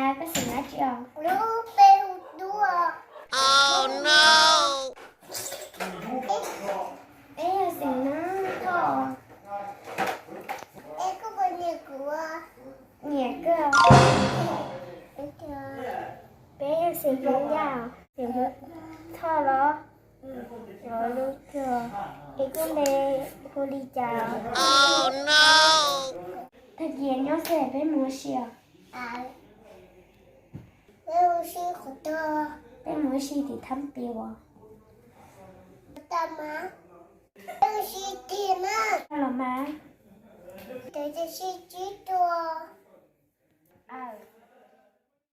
Koj xeem dab tsi os? Lub peb hu Tub. Peb yog xeem Nab Thoj. Nyiam koj. Peb yog xeem Hmoob Yaj, xeem Hmoob Thoj los? Lub cuag. Es koj npe hu li cas? Tag kis nyob xwb peb mus ua si os. Peb mus ua si tim thab pis as. Peb mus ua si tiag na. Los mas. Aw,